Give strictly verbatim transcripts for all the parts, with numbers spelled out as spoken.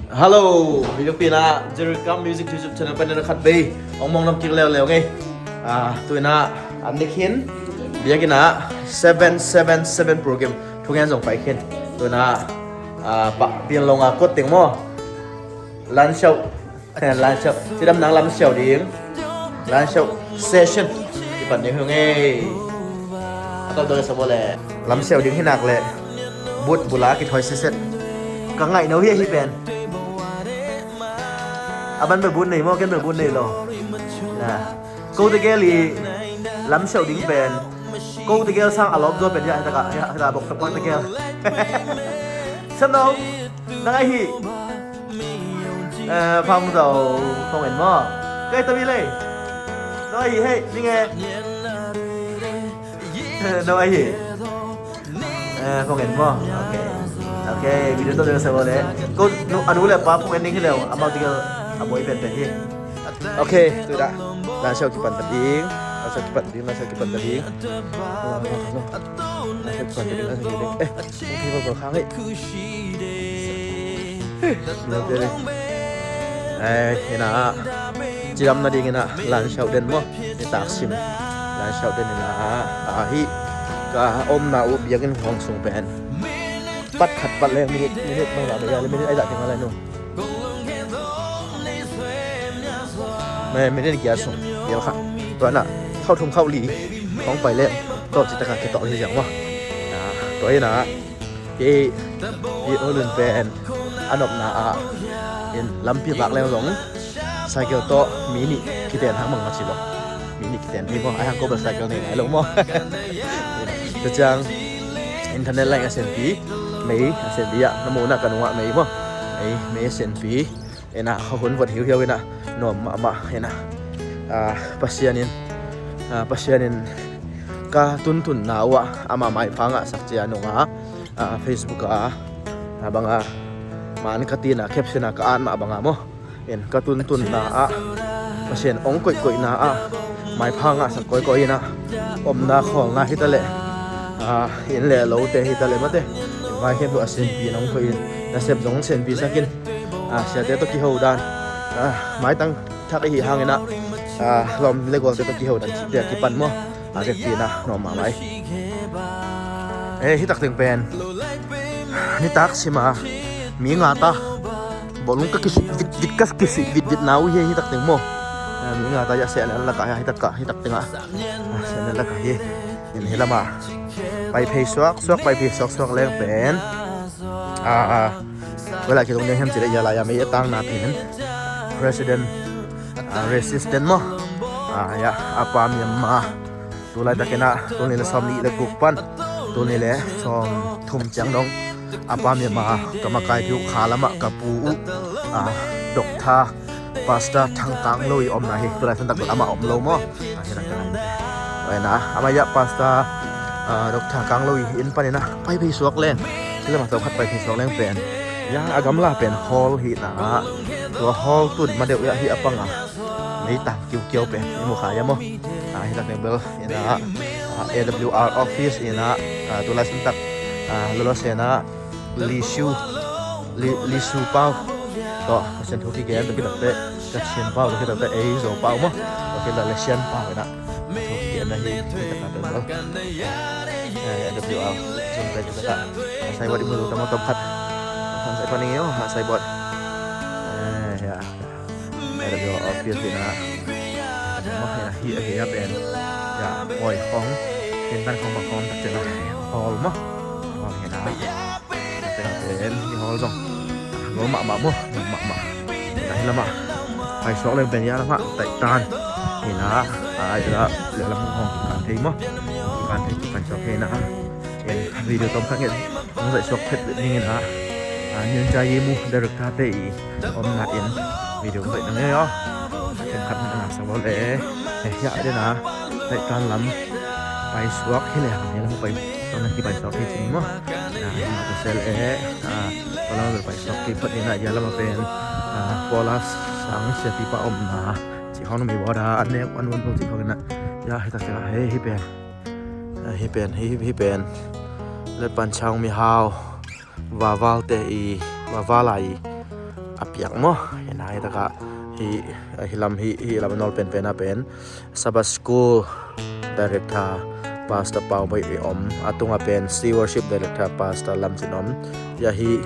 Hello, mi lungpi na Jerikam Music YouTube channel panin a khat vei ong mong nam kik leuleu ngei. Ah, tu ina an nik hin biakinn ah seven seven seven program thungen zong pai khin. Tu ina, ah, pa bian long a kot teng maw. Lan siau, lan siau. Cidam nang lam siau ding. Lan siau session kipan ding hi ngei. A tawh dong sa bo le lam siau ding hi nak le but bula kithoi siset. Ka ngaih no hi ahi pen. A ban bel but nei maw, ken bel but nei lo. Na. Ko te gel i lam siau ding pen. Ko te gel sang a lawp zaw pen ya, hi taka, hi taka bok tok bang te gel. Sam no. Nang ahi. Eh, phang zau kong en maw. Kai tabi lei. No ahi hei, ni nge. No ahi. Eh, kong en maw. Ok. Ok, video to deng sa bo le. Ko nu anu le pa kong en ding hi leu. Amau tigel a boi pen pen hi. Ok, tu dah. Lan siau kipan ta ding. Lan siau kipan ta ding, lan siau kipan ta ding. Lan siau kipan ta ding, lan siau kipan ta ding. Eh, Pi bol bol khang hi. Ai, ina cidam na ding ina lan siau den maw. Ni taksim lan siau den ina ahi. Ka omna uh biakinn huang sung pen pat khat pat leng minute, minute bang la bang ya le minute ai dah ting alai nu. Minute kia sung bial kha. Tua na khau thum khau li kong pai leng to ci taka ke to li jang maw. Tua ina Kei i olun pen a nopna ah in lampi vak leng zong cycle tawh mi nih kiten hang mang maci lo. Mi nih kiten hi maw, ai hang ko bel cycle nei ngai lo maw. Tua ciang internet line a senpi, mei a senpi ah na muhna ka nungah mei maw. Mei, mei a senpi. Ina, kha hun vot hiuhiau ina, nuam mahmah ina. Ah, Pasian in, ah, Pasian in ka tuntunna uh ah ama maipha ngahsak cia nunga, ah, Facebook ah, ah, banga man ka tina caption ah ka at mah banga maw. In ka tuntunna ah Pasian ong koihkoihna ah maipha ngahsak kawikawi ina, omna khawlna hitaleh, ah, inn le lote hitaleh mate, vai khempeuh a senpi in ong koih in, nasep zong senpi sakin, ah, siate tawh kiho dan, ah, maitang thak ihi hangin ah, ah, lawm le gualte tawh kiho dan cihte a kipan maw. A vekpi ina nuam mahmah hi. Eh, hi tak teng pen nitak sima mi nga ta. Bawlung ka kisih vit vit, ka kisih vit vit na uh hi, hi tak teng maw. Eh, mi nga ta ya sel laka ya hi tak ka, hi tak teng ah. Ah, sel laka hi. In hi lama pai phei suak suak, pai phei suak suak leng pen. Ah, ah. Wala kidong ding hem cile ya la ya mei a tang na pen. President, ah, resistant maw. Ah, ya, apa Myanmar. Tulai takin ah, tulni le sawm nih le guk pan, tulni le sawm thum ciang dong. Apa Myanmar, ka makai piu kha lamah ka pu uh, ah, Doctor Pastor Thang Kang Lo i omna hi, tulai santak bel amah om lo maw. Ah, hi rak ka lam. Tua ina, amah ya Pastor, ah, Doctor Kang Lo i inn panin ah, pai phei suak leng. Hi lamah tawh khat pai phei suak leng pen. Ya, a gamla pen hall hi na. Tua hall tun ma deuh ya hi a pang a. Mei tang kiukiau pen i mu kha ia maw. Ah, hi tak teng bel ina, ah, A W R office ina, ah, tulai santak, ah, lolo sena Li Siu, Li, Li Siu Pau. To, ka sian thu kigen, to kitak te, ka sian pau, to kitak te, ei zo pau maw. To kitak le sian pau ina. Thu kigen na hi, hi tak teng bel. Eh, A W R, zong te kitak. Sai wat i mu lo tama tom khat. Sai paning yo, sai wat. Eh, ya. Area office hi na. Mah hi na hi a hi a pen. Ya, oi khong. Ken tan khong ma khong tak chen a. Hall mah. Hall hi na. Pen hi hall zong. Lo mah mah mo, mah mah. Hi na hi lama. Pai suak leng pen ya lama. Tai tan. Hi na. Ai la le lam khong kan thei mo. Kan thei pai suak hi na. Ken video tom khat ngen. Hong zaih suak phet ning in ah, ah, Nian Ca Yi Mu director te i omna in video zaih nang e aw. Khen khat na ngak sa lo le. Eh, ya den ah, zaih tan lam pai suak hi le hang hi lam pai suak na hi pai suak hi cin maw. Na hi ma tu sel e, ah, tua lam pai suak hi phat in ah ya lam a pen, ah, Paula Sang Sia Pi Pa omna. Ci hong mi bawda an nek an won ci hong in ah. Ya hi tak tak ah, hei hi pen. Ah, hi pen, hi, hi pen. Let pan chang mi hau. Vaval te i, vaval a i. a piak maw. Hi na hi takah hi, hi lam hi, hi lam a nawl penpen a pen Sabbath School Director Pastor Pau Bawi i om, a tungah pen Stewardship Director Pastor Lam Cin om. Hi a hi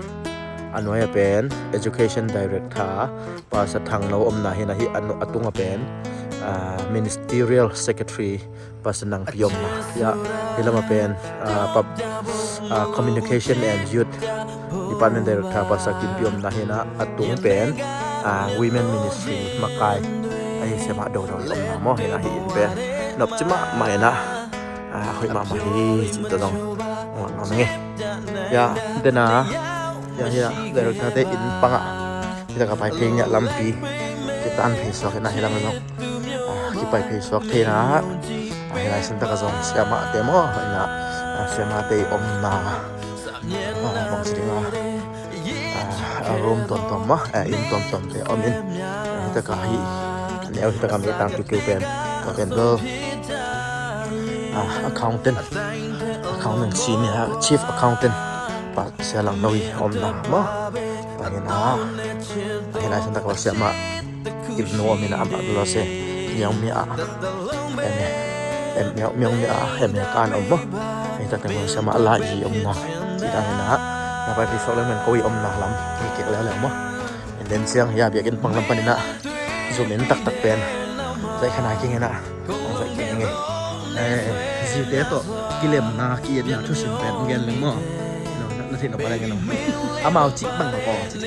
a nuai a pen Education Director Pastor Thang No om na hi na hi a, a tungah pen ah, Ministerial Secretary Pastor Nang Pi om na. Hi a hi lam a pen ah, pub, ah, Communication and Youth Department Director Pastor Kim Pi om na hi na, a tung pen ah, Women Ministry makai a hi siamah Dodo i om na maw. Hi na hi in pen nopci mahmah hi na, ah, hoih mahmah hi cih tawh zong ngawt ngawt nge. Hi a dena hi a hi a Director te in pangah hi takah pai phei ngiah lampi kitan phei suak hi na hi lam zong ah, kipai phei suak thei na ah, hi lai sin takah zong siamah te maw hi na ah, siamah te i om na ah, bang ci ding a ah, a room tuamtuam maw ah, inn tuamtuam te om in ah, hi takah hi a neu hi takah mi tang kiu kiu pen tua pen bel ah, accountant accountant senior chief accountant pa Sia Lang No i om na maw. Tua hi na ah, hi lai sin takah siamah Kim Nu om hi na amah lo se Miang Mi ah em em Miang Mi ah em kan om maw. Hi takah siamah Lai i om na. Ci dan hi na ah, na pai phei suak leng men ko i om na lam hi kik leuleu maw. And then siang hi a biakinn pang lam panin ah zum in taktak pen zaih kha nai keng in ah, hong zaih keng ing e. Eh, zite tawh kilemna ki-etna thusim pen hong gen leng maw. No, na, na theih nop a leng in ah, amau cih bang maw, aw ci.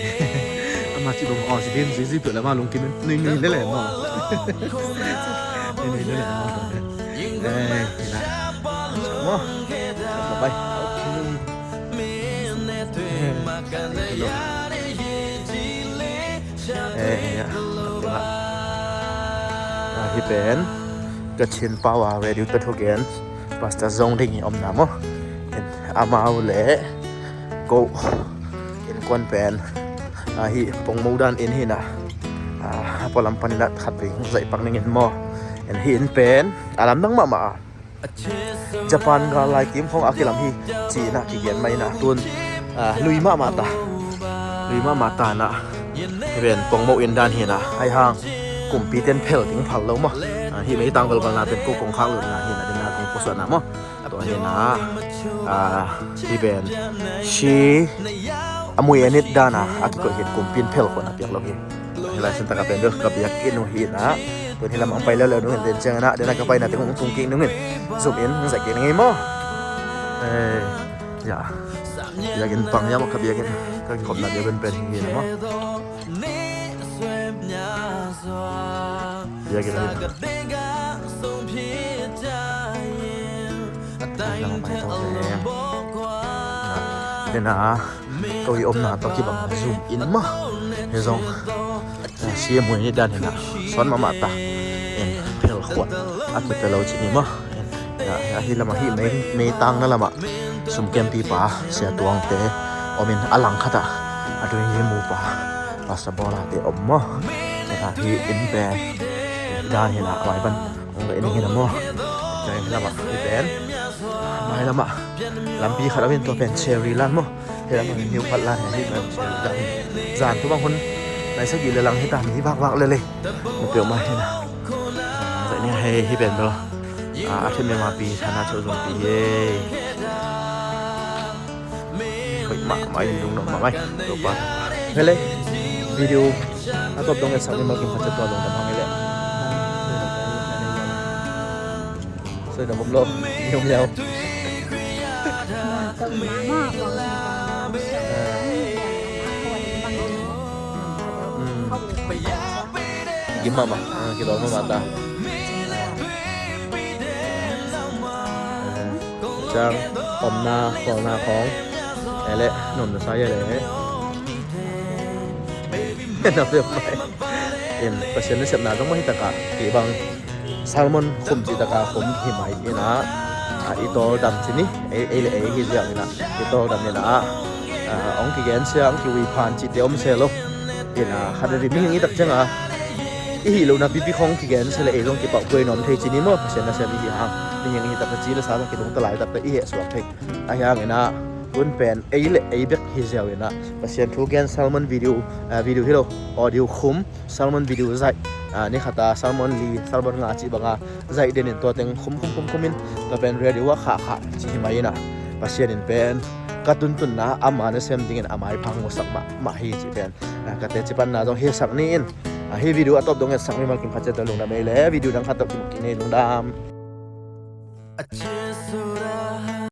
Amau cih bang maw, aw ci ding, zi zi piuh le amau lungkim in nui nui le le maw. Nui nui le le maw. Eh, hi na maw. Bye bye. Okay. Eh, hi a, hi pen Kachin Power Radio ka thugen Pastor Zong Ding i om na maw. Amau le ko innkuan pen ah, hi pongmo dan in hi na ah, a pualam panin ah khat vei zaih pak ning in maw. And hi in pen a lamdang mahmah a Japan gal lai kim khong a kilam hi ci-in ah kigen mah in ah, tun ah, lui mahmah ta, lui mahmah ta in ah, hi pen pongmo in dan hi in ah, ahi hang kumpi ten phel ding phal lo maw. Ah, hi meitang velvalna pen ko kong khak lutna hi in ah, den a kong pusuahna maw. Tua hi in ah, ah, hi pen si a mui a nit dan a a kikoih hi in kumpi in phel khuan a piak lo hi. Hi lai sin takah pen bel ka biakinn uh hi in ah, tun hi lam ang pai leuleu nungin, den ciang in ah den a ka paina teng hong tung kik nungin zum in hong zaih kik ning ei maw. Eh, ya, biakinn pang ya maw, ka biakinn, ka kikhopna biakinn pen hi in ah maw. Biakinn hi in ah. Nang pai tawh leng. Den a ko i omna tawh kibang zum in maw. Hi zong si a mui ni dan hi in ah, suan mahmah ta in, phel khuan a kipia lo ci ni maw. In, ya, ya, hi lamah hi mei, meitang na lamah sumkempipa Sia Tuangte om in, a langkhat ah a dui hi mupa Pastor Bawlate om maw. Hi in pen dan hi in ah, a mai pan hong leh ning hi in ah maw. Hi lamah hi pen mai lamah lampi khat om in, tua pen Cherry Land maw. Hi lamah niu khat lan hi, hi pen Cherry Land hi. Zan tu bang hun nai sagih le lang hi ta, mi vakvak lel ei. Mu peuhmah hi in ah. Zaih ning hi, hi pen bel a, a thim mema pi thana cho zong pi hi. Hoih mahmah in, lungnuam mahmah in, Topa. Hele, video a tawp dong etsak ni maw, kim khat ciat tua dong dam hang hele. Soi dam om lo, ni om liau. Gim mahmah, ah, kidawm mahmah ta. Ciang omna khualna khawng ele nuam na sa ia le. Na peuh mai in, Pasian nasepna zong mah hi takah kei bang sermon khum cih takah khum hi mai in ah, i tawldam ci ni, ei, ei le ei hi ziau in ah i tawldam in ah, hong kigen sia, hong kiui phan cihte om se lo. In ah khat a ri mihing i tak ciang a i hih lohna pipi khawng kigen se le ei zong kipah kuai nuam thei ci ni maw. Pasian nasem i hi hang, mihing i hi takte ci le sa takte kidong ta lai takte i hehsuak thei. Ahi hangin ah Tun pen ei le ei bek hi ziau in ah, Pasian thu gen sermon video, ah, video hi lo, audio khum, sermon video zaih, ah, ni khata sermon li, sermon nga cih banga zaih den in tua teng khum khum khum khum in, tua pen radio ah khah khah cih hi mai in ah, Pasian in pen ka tuntunna ama nasem dingin a maipha hong musak mahmah hi cih pen, ah, ka teci panna zong hi sak ni in, ah, hih video a tawp dong etsak mimal kim khat ciat tawh lungdam ei le, video dang khat tawh kimu kik ni, lungdam.